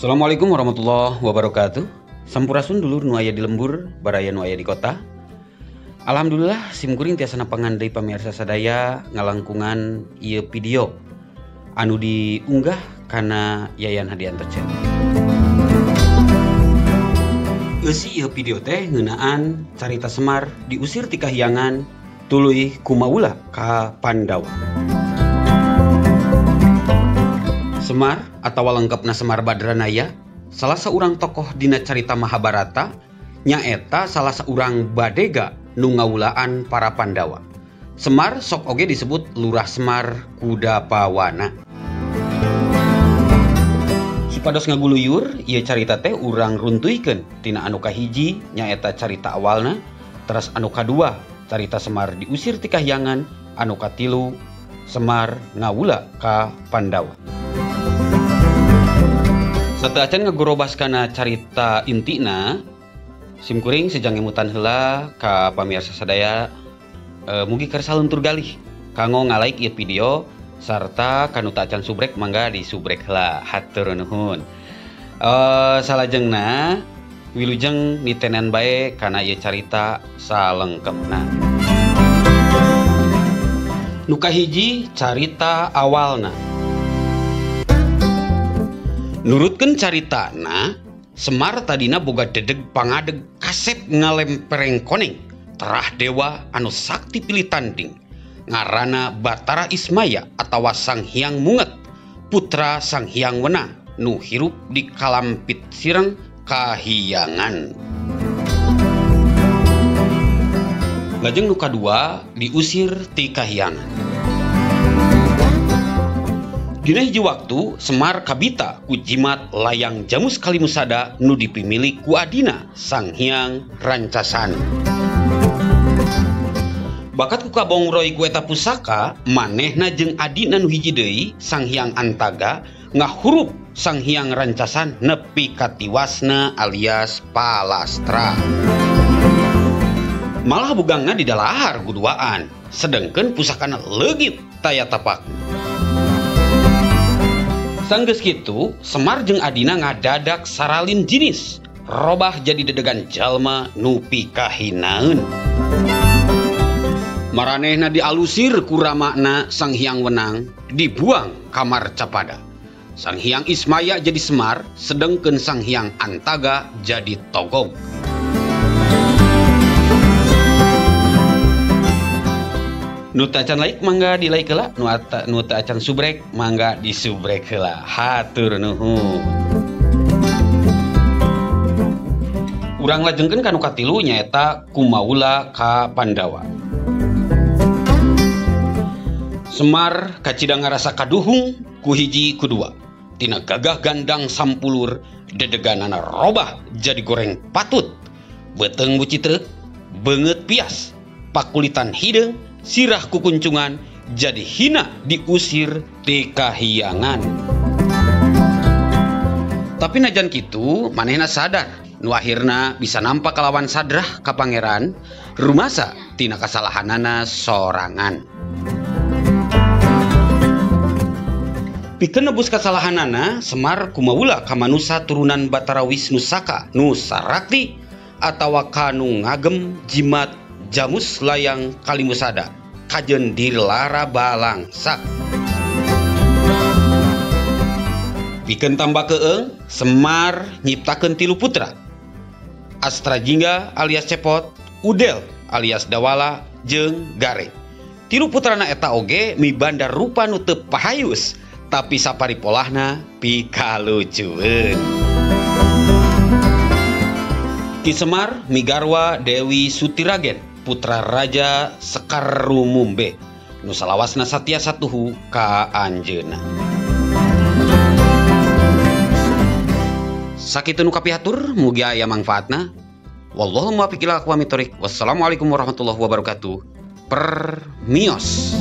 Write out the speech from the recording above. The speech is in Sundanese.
Assalamualaikum warahmatullahi wabarakatuh. Sampurasun dulur nu aya di lembur, baraya nu aya di kota. Alhamdulillah simkuring tiasa napangan deui pamirsa sadaya ngalangkungan ieu video anu diunggah kana Yayan Hadianto Channel. Eusi ieu video teh ngeunaan carita Semar diusir ti kahyangan tuluy kumaula ka Pandawa. Semar atawa lengkapna Semar Badranaya, salah seorang tokoh dina carita Mahabharata, nyaeta salah seorang badega nu ngawulaan para Pandawa. Semar sok oge disebut Lurah Semar Kuda Pawana. Supados ngaguluyur, ieu carita teh urang runtuhkeun tina anu kahiji nyaeta carita awalna, teras anu kadua carita Semar diusir ti kahyangan, anu katilu Semar ngawula ka Pandawa. Sateuacan ngagorobas kana carita intina, simkuring sejang ngemutan heula ka pamirsa sadaya, mugi kersa luntur galih kanggo ngalaik ieu video sarta kanu teu acan subrek mangga disubrek heula, hatur nuhun. Salajengna wilujeng nitenan bae kana ieu carita salengkepna. Nu kahiji carita awalna. Nurutkeun caritana, Semar tadina boga dedeg pangadeg kasep ngalempereng koneng terah dewa anu sakti pilih tanding ngaranna Batara Ismaya atawa Sang Hyang Munget, putra Sang Hyang Wenang nu hirup di Kalampit Sireng Kahiyangan. Lajeng nu kadua diusir ti kahyangan. Dina hiji waktu Semar kabita ku jimat layang jamus kalimusada nu dipimilik ku adina Sang Hyang Rancasana. Bakat ku kabongroy ku eta pusaka, manehna jeung adina nu hiji deui Sang Hyang Antaga ngahurup Sang Hyang Rancasan nepi ka tiwasna alias palastra. Malah bugangna didalahar guduaan, sedengkeun pusakana leungit taya tapak. Sanggeus kitu, Semar jeung adina ngadadak saralin jinis, robah jadi dedegan jalma nu pikahinaeun. Maranehna dialusir ku ramakna Sang Hyang Wenang, dibuang ka Marcapada. Sang Hyang Ismaya jadi Semar, sedengkeun Sang Hyang Antaga jadi Togog. Nu teu acan like mangga di like heula, nu teu acan subrek mangga disubrek heula. Hatur nuhun. Urang lajengkeun ka nu katilu nyaeta kumaula ka Pandawa. Semar kacida ngarasa kaduhung ku hiji ku dua. Tina gagah gandang sampulur dedeganana robah jadi goreng patut. Beuteung bucitreuk, beungeut pias, pakulitan hideung, sirah kukuncungan jadi hina diusir ti kahiyangan. Tapi najan kitu manehna sadar nu akhirna bisa nampak kalawan sadrah ka pangeran rumasa tina kasalahanana sorangan. Pikeun nebus kasalahanana, Semar kumaula ka manusa turunan Batara Wisnu Saka nu sarakti atawa kanu ngagem jimat jamus layang kalimusada kajen dilara balangsak. Pikeun tambah keeng, Semar nyiptakeun tilu putra, Astrajingga alias Cepot, Udel alias Dawala, jeung Gare. Tilu putrana eta oge mibanda rupa nu teu pahayus, tapi saparipolahna pikalucueun. Ki Semar migarwa Dewi Sutiragen, putra Raja Sekarumumbe, nu salawasna satya satuhu ka anjeunna. Sakitu nu kapihatur, mugi aya mangfaatna. Wallahu muwaffiq ila aqwamit thoriq. Wassalamualaikum warahmatullahi wabarakatuh. Permios.